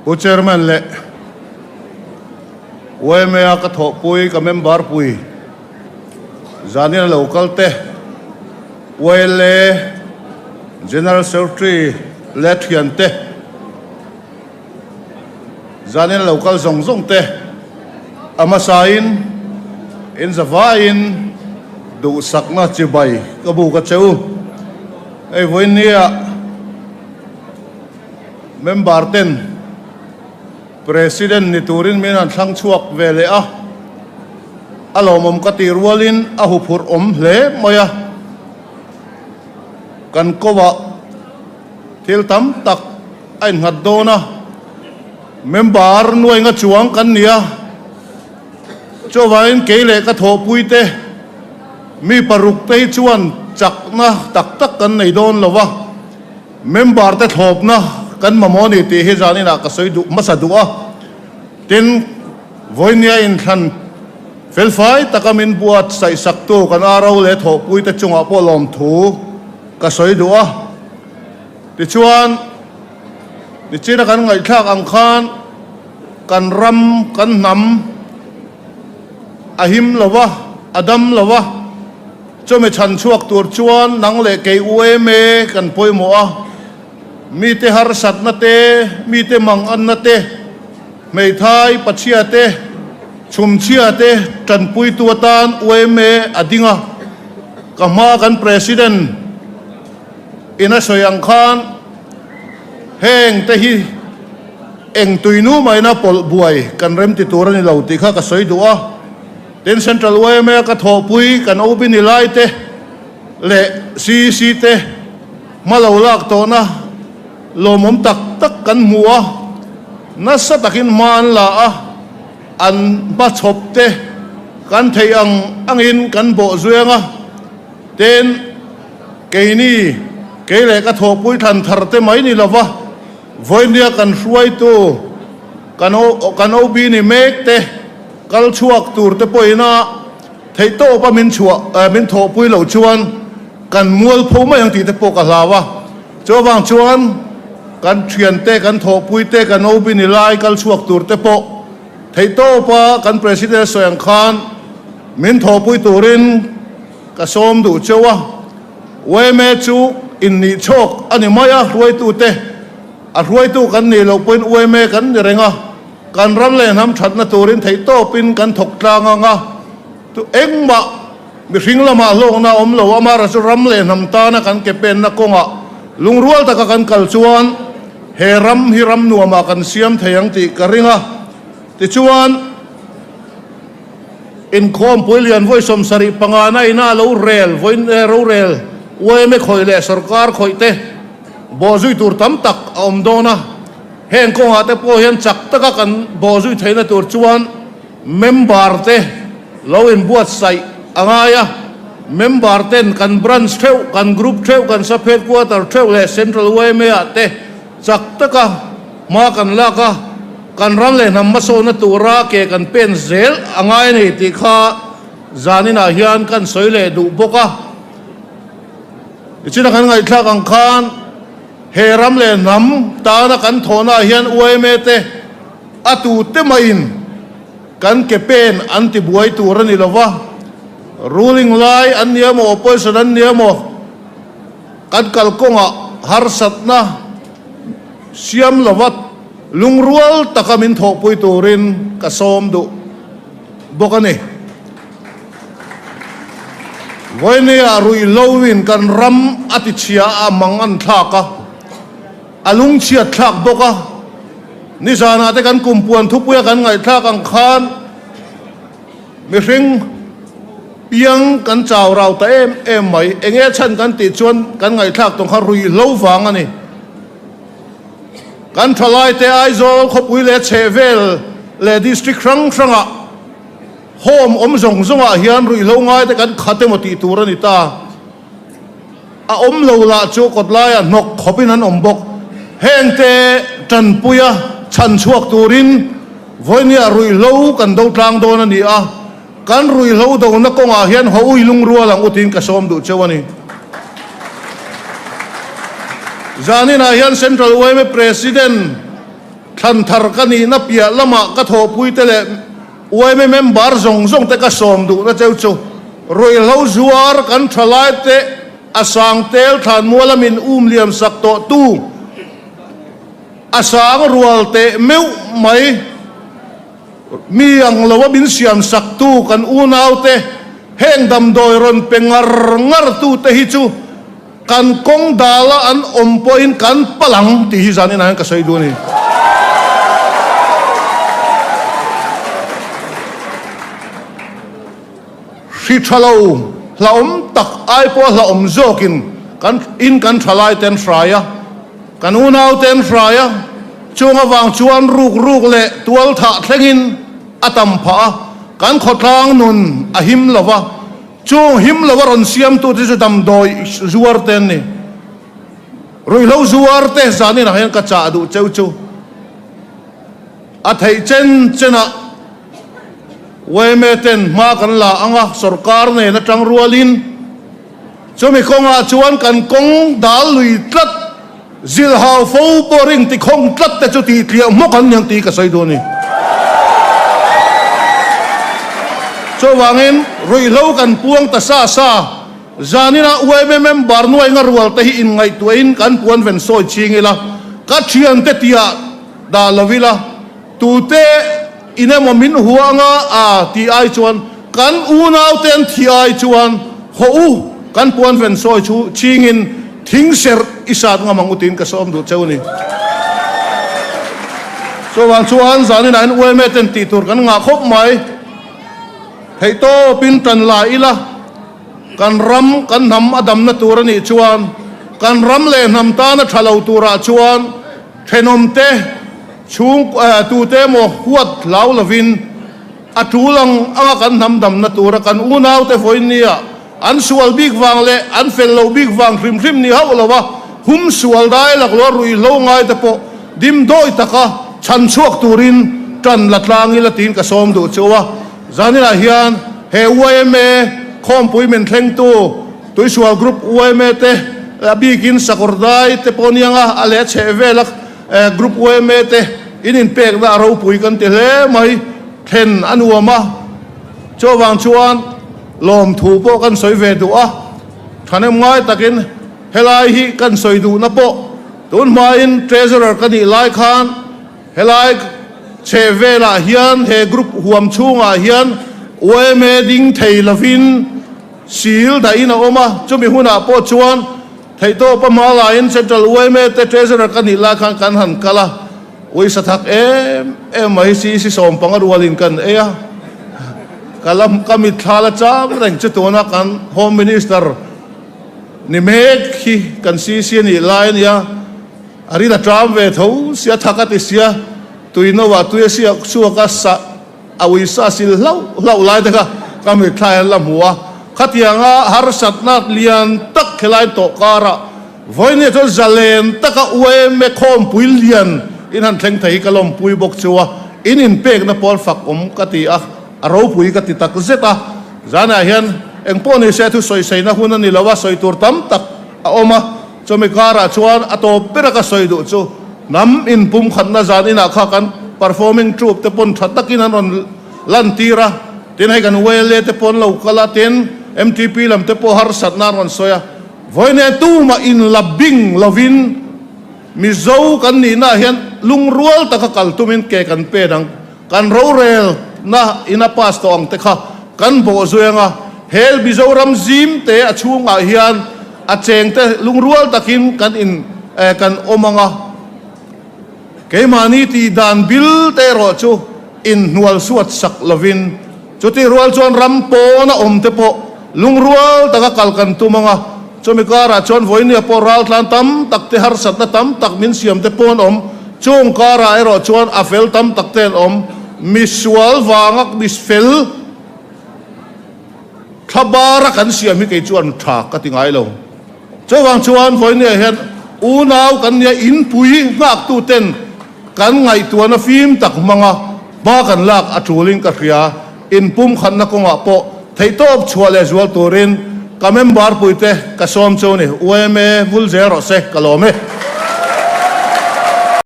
Pu Chairman leh YMA a ka thawhpui ka member pui zanin a lo kal te, YLA General Secretary leh thian te, zanin a lo kal zawng zawng te a hmasain in zavaiin duhsakna chibai ka buk a che u. Hei vawinia Member ten President ni turin min han thlang chhuak ve leh a, a lawmawm ka tih rualin a huphurh awm hle mai a. Kan kovah thil tam tak a innghat dawn a, member nuainga chuang kan ni a, chuvangin kei leh ka thawhpuite mi parukte hi chuan chakna tak tak kan nei dawn lo va. Member te thlawpna kan mamawh a ni tih hi zaninah ka sawi duh hmasa duh a. Tin, vawinia inthlan felfai taka min buatsaih saktu kan RO leh thawhpui te chungah pawh lawmthu ka sawi duh a. Tichuan, nichina kan ngaihthlak ang khan kan ram, kan hnam a him lo va, a dam lo va. Chumi chhan chhuak tur chuan nang leh kei UMA kan pawimawh a, mite harsatna te, mite manganna te, hmeithai pachhia te, chhumchhia te tanpuitu atan UMA a ding a. Ka hmaa kan President in a sawi ang khan heng te hi eng tuinu maina pawlh buai kan remti tur a ni lo tih kha ka sawi duh a. Tin, Central yma ka thawhpui kan OB ni lai te leh CEC te hma lo lak tawhna lawmawm tak tak kan hmu a, nasa takin hma an la a, an hmachhawp te kan theih ang angin kan bawh zuiang a. Tin, keini, kei leh ka thawhpui thlan thar te mai ni lova, vawinia kan hruaitu kan kan OB ni mek te, Kal chhuak tur te pawhin a theihtawp a min chhuah min thawhpui loh chuan kan mual pho mai ang tih te pawh ka hlau a. Chuvang chuan kan thian te, kan thawhpui te, kan OB ni lai kal chhuak tur te pawh theihtawp a kan President sawi ang khan min thawhpui turin ka sawm duh cheu a. Yma chu innih chhawk a ni mai a, hruaitute a hruaitu kan nih loh pawhin yma kan ni reng a. Kan ram leh hnam thatna turin theihtawpin kan thawk tlang ang a, tu engmah mihring lamah hlawkna a awm lo, amaherawhchu chu ram leh hnam tana kan ke penna kawngah lungrual taka kan kal chuan he ram hi ram nuamah kan siam thei ang tih ka ring a. Tichuan, inkhawmpui lian vawi 75 na ina lo rel, vawi rorel yma khawih leh sorkar khawih te bawhzui tur tam tak a awm dawn a. Heng kawngah te pawh hian chak taka kan bawhzui theihna tur chuan member te lo inbuatsaih a ngai a. Member ten kan branch theuh, kan group theuh, kan sub headquarter theuh leh Central yma ah te chak taka hma kan lak a, kan ram leh hnam hmasawnna tura ke kan pen zel a ngai a ni tih kha zaninah hian kan sawi leh duh bawk a. Tichina kan ngaihthlak ang khan. He ram leh hnam tana kan thawhnaah hian yma te a tute mahin kan ke pen an ti buai tur a ni lo va, ruling lai an ni emaw opposition an ni emaw kan kalkawngah harsatna siam lova lungrual taka min thawhpui turin ka sawm duh bawk a ni. Vawinia ruihhloin kan ram a tichhia a mang an thlak a, a lungchhiat thlak bawk a. Nizanah te kan kumpuan thupuia kan ngaihthlak ang khan mihring piang kan chau rau ta em em mai. Enge chhan kan tih chuan kan ngaihthlak tawng kha ruihhlo vang a ni. Kan thalaite Aizawl khawpui leh chhehvel leh district hrang hrangah Home awm zawng zawngah hian ruihhlo ngaite kan khat emaw tih tur a ni ta. A awm lo lah chu kawtlaiah hnawk khawpin an awm bawk. Hengte tanpuia chhan chhuak turin vawinia ruihhlo kan do tlang dawn a ni a, kan ruihhlo dona kawngah hian haw ui lungrual ang u tiin ka sawm duh cheu a ni. Zaninah hian Central yma President. Thlan thar ka nihna piah lamah ka thawhpuite leh yma member zawng zawng te ka sawm duhna cheu chu ruihhlo zuar kan thalaite a sang tel thlanmuala min um liam sak tawh tu a sang rual teh meuh mai. Mi ang lo a min siam sak tu kan unaute heng damdawi rawn pe ngar ngar tu te hi chu kan kawng dala an awm pawhin kan palh ang tih hi zaninah hian ka sawi duh a ni. Hri tha lo hlauhawm tak ai pawha hlauhawm zawkin kan in kan thalai te an hrai a, kan unau te an hrai a, chung avang chuan ruk ruk leh tual thah thlengin a tam phah a, kan khawtlang nun a him lo va, chung him lo a rawn siamtute chu damdawi zuar te an ni. Ruihhlo zuar te zaninah hian ka chah duh cheu chu a theih chen chenah Yma ten hma kan la ang a, sorkar nen atang rualin chumi kawngah chuan kan kawng dal lui tlat, zilhau fo boring tikhawng tlat te chu tihtliah hmawk an ni ang tih ka sawi duh a ni. Chuvangin ruihhlo kan puang ta sa sa, zaninah yma member nuainga rual te hi inngaihtuahin kan puan ven sawi ching ila, ka thiante tiah dah lo ila, Tute in emaw min hua anga a tih ai chuan kan unaute an thih ai chuan haw u kan puan ven sawi chu chingin thing serh i sat ngam ang u tiin ka sawm duh cheu a ni. Chuvang chuan zaninah hian yma ten tih tur kan ngah khawp mai. Theihtawpin tan la ila kan ram kan hnam a damna tur a nih chuan kan ram leh hnam tana tha lo turah chuan thenawmte Chhung tute emaw huat hlau lovin a tul ang anga kan hnam damna tura kan unaute vawinia an sual bik vang leh an fel loh bik vang hrim hrim ni hauh lova hum sual dai laklawh ruihhlo ngaite pawh dimdawi taka chhan chhuak turin tan la tlang ila tiin ka sawm duh chu a. Zaninah hian he yma khawmpui min thlengtu Tuisual Group yma te a bikin Sakawrdai te pawh nianga a leh chheh vela Group yma te in inpekna a ropui kan ti hle mai, thlen a nuam a, chuvang chuan lawmthu pawh kan sawi ve duh a, thahnem ngai takin helai hi kan sawi duhna pawh tun hmain Treasurer ka nih lai khan helai chheh velah hian he group huam chhungah hian yma ding thei lovin sil dahin a awm a, chumi hunah pawh chuan Theihtawpa hma laiin Central yma te Treasurer ka nih lai khan kan han kal a, uisa thak em em mai CC 15 rualin kan ei a, ka la ka mitthla la cham reng chu tuna kan Home Minister ni mek hi kan CC a nih lai a nia, a rin a ṭam ve tho sia, thak a ti sia, tui no ah tui a siak chhuak a, sah A uisa sil hlauh hlauh lai te kha ka mitthla hian la hmu a, khatianga harsatna lian tak helai tawh karah vawinia chuan zalen taka yma khawmpui lian in han thleng thei hi ka lawmpui bawk chu a, in inpekna pawl fak awm ka ti a, a ropui ka ti tak zet a, zanah hian engpawh ni se thusawisaina hun a ni lo a, sawi tur tam tak a awm a. Chumi karah chuan a tawp bera ka sawi duh chu hnam inpumkhatna zan inah kha kan performing troupe te pawn tha takin an rawn lantir a, tin hei kan YLA te pawn lo kal a, tin MTP lam te pawh harsatna an rawn sawi a, vawiin tumah inla bing lovin Mizo kan nihnaah hian lungrual taka kal tumin ke kan pen ang. Kan rorel na in a pass tawh ang te kha kan bawh zui ang a, he Mizoram zim te a chhungah hian a cheng te lungrual takin kan in kan awm ang a, keimahni tih dan bil te erawh chu inhnual suat sak lovin chutih rual chuan ram pawn a awm te pawh lungrual taka kal kan tum ang a, chumi karah chuan vawinia pawh raltlan tam tak te harsatna tam tak min siam te pawh an awm. Chung karah erawh chuan a fel tam tak te an awm. Misual vanga misfel thla bara kan siam hi kei chuan tha ka ti ngai lo. Chuvang chuan vawinia hian unau kan nia inpui nghaktu ten kan ngaihtuahna fim tak hmanga hma kan lak a tulin ka hria. Inpumkhatna kawngah pawh theihtawp chhuah leh zual turin ka member puite ka sawm chu ni. Yma vul zel rawh se ka lawm e.